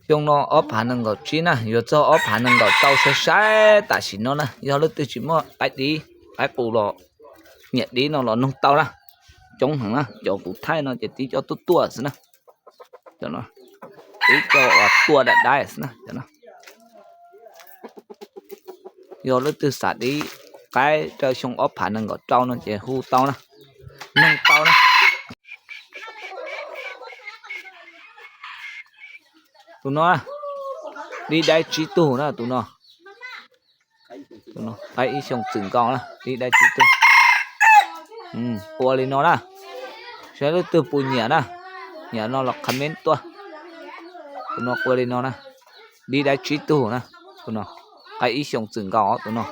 Xyoo no ob phav nees nkaum tsib na, yuav txog ob phav nees nkaum rau saib saib tam sim no na, yog leej twg tsis muaj qaib dib qaib qus los nyiam dib no los noog tau na. Coob heev na, cov kuv thaij no ces tib co tuaj tuaj xwb na. Tib co uas tua daim daib xwb na. Yog leej twg xav dib qaib rau xyoo ob phav nees nkaum rau no ces hu tau na, noog tau na. Tus no dib daib tsib tug na, tus no. Tus no qaib ib xyoos txwm nkaus na, dib daib tsib tug. Ua li no na, saib leej twg puas nyiam na, nyiam no los comment tuaj. Tus no ua li no na, dib daib tsib tug na, tus no qaib ib xyoos txwm nkaus tus no.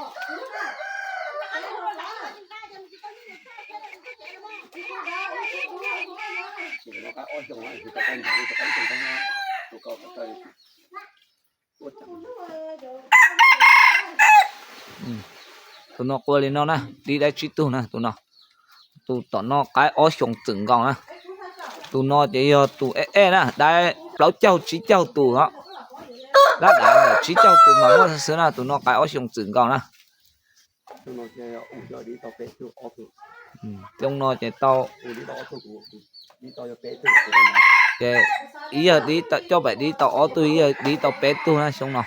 Tus no ua li no na, dib daib tsib tug na tus no. Tus tom no qaib ob xyoos txwm nkaus na. Tus no ces yog tus ej ej na, daib plaub caug tsib caug tus os. Lab dav ntawm tsib caug tus mas muaj xwb na, tus no qaib ob xyoos txwm nkaus na. Xyoo no ces tau, ces ib yawg dib tau, coj pais dib tau ob tug, ib yawg dib tau peb tug na xyoo no.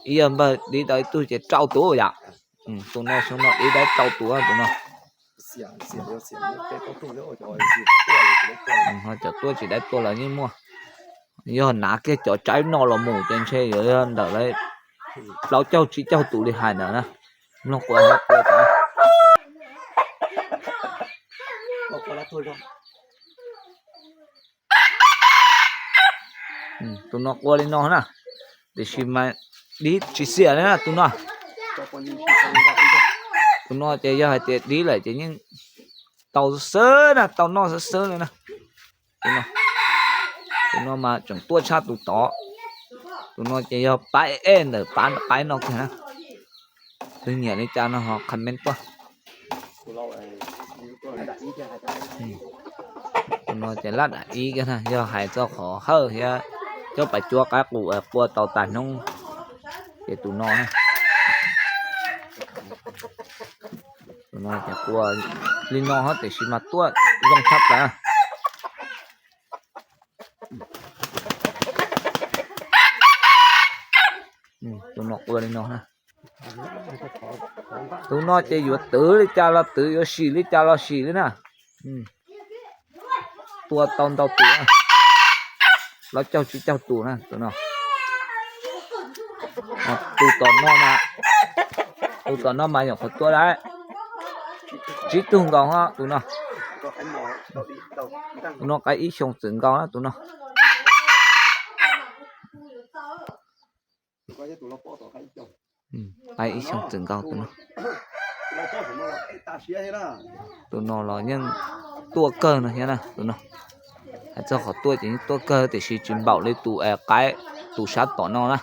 Ib yawg npawg dib tau ib tug ces rau tus yom. Tus no xyoo no dib daib rau tus tus no. Cov tuaj tsis daib tuaj lawv yeej muaj. Yog hnav kiag cov tsaib no los mus ces ntshe yuav yog ntawm lawv plaub caug tsib caug tus li hais ntawd na. Mloog qua qua tas. Tus no qua li no na, tiam sis mas dib tsis xiam li na tus no. Tus no ces yog hais tias dib lawm ces yeej tau xwb na, tau noj xwb xwb li na. Tus no mas tseem tuaj tshaj tus tod. Tus no ces yog pab ej ntawm pab qaib no kiag na. Tus nyiam li cas no ho comment tuaj. Tus no ces lab dam ib kiag na, yog hais txog qhov hawj thiab coj pais cuab qaib qus qua tau tas hnub ces tus no na. Tus no ces qua li no tiam sis mas tuaj zoo tshaj plaws. Tus no qua li no. Tus no ces yuav twv li cas los twv, yuav sim li cas los sim li na. Tua tau ntau tus, plaub caug tsib caug tus na tus no. Tus tom no mas, tus tom no mas nyuam qhuav tua daib tsib tug nkaus tus no. Tus no qaib ib xyoos txwm nkaus na tus no. Qaib ib xyoos txwm nkaus tus no. Tus no los yeej tuaj kawg no thiab na tus no. Hais txog qhov tuaj ces yeej tuaj kawg tiam sis tsis npaum li tus qaib, tus sab tom no na.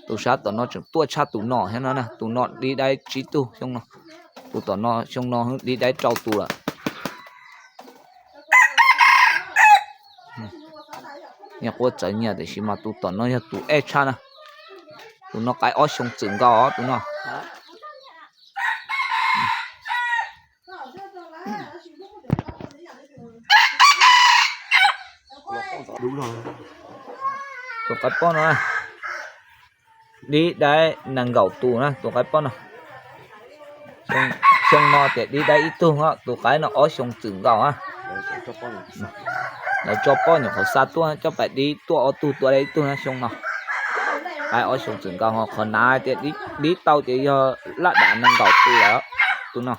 Tus sab tom no tseem tuaj tshaj tus no thiab no na, tus no dib daib tsib tug xyoo no. Tus tom no xyoo no dib daib rau tus lawm. Nyuam qhuav txawv nyias tiam sis mas tus tom no yog tus ej tshaj na. Tus no qaib ob xyoo txwm nkaus tus no. Tus qaib pob no dib daib nees nkaum tus na tus qaib pob no. Xyoo no ces dib daib ib tug, tus qaib no ob xyoo txwm nkaus na. Lawv tso pob nyuam qhuav xa tuaj coj pais dib tuaj ob tug tua daib ib tug na xyoo no. Qaib ob xyoo txwm nkaus ho qhov hnav tias dib tau ces yog laj dav nees nkaum tus lawm tus no.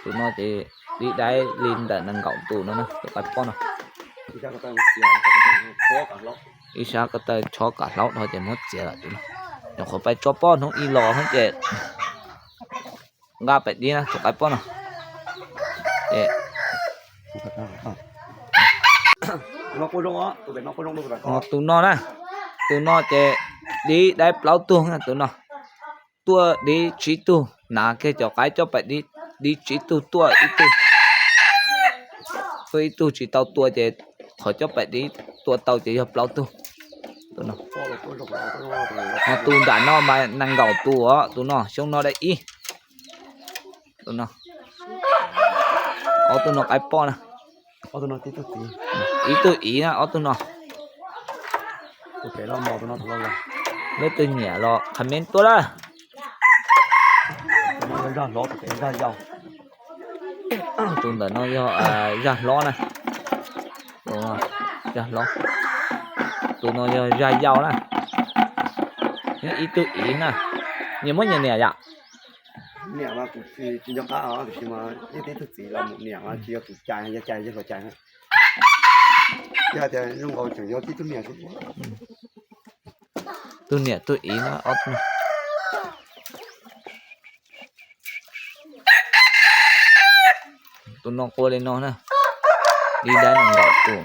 Tus no ces dib daib li ntawm nees nkaum tus no na tus qaib pob no. Ib sab ko taw tshob kam hlaub dhau ces muab txiav lawm tus no. Nyuam qhuav pais tso pob hnub ib los ces nqa pem dib na tus qaib pob no. Tus no na, tus no ces dib daib plaub tug na tus no. Tuaj dib tsib tug, hnav kiag cov qaib coj pais dib tsib tug tuaj ib tug. Tuaj ib tug tsis tau tua ces qhov coj pem tiv tua tau ces yog plaub tug. Tus no, tus nram no mas nees nkaum tus os, tus no xyoo no da ib. Tus no, ob tug no qaib poj na. Ib tug iv na, ob tug no. Leej twg nyiam los comment tuaj lawm. Tus ntawm no yog zaj hlob na. Zaj hlob. Tus no yog zaj yau na. Ib tug iv na. Nyias muab nyias niam yom? Niam mas kuv tsis nco qab, tiam sis mas ib tug txiv los mus niam mas tsis yog tus cai, yog cai yog hluas cai. Yog tias zoo nkaus tseem yog tib tug niam xwb. Tug niam tug iv no. Tus no qua li no na. Li dab nees nkaum tus.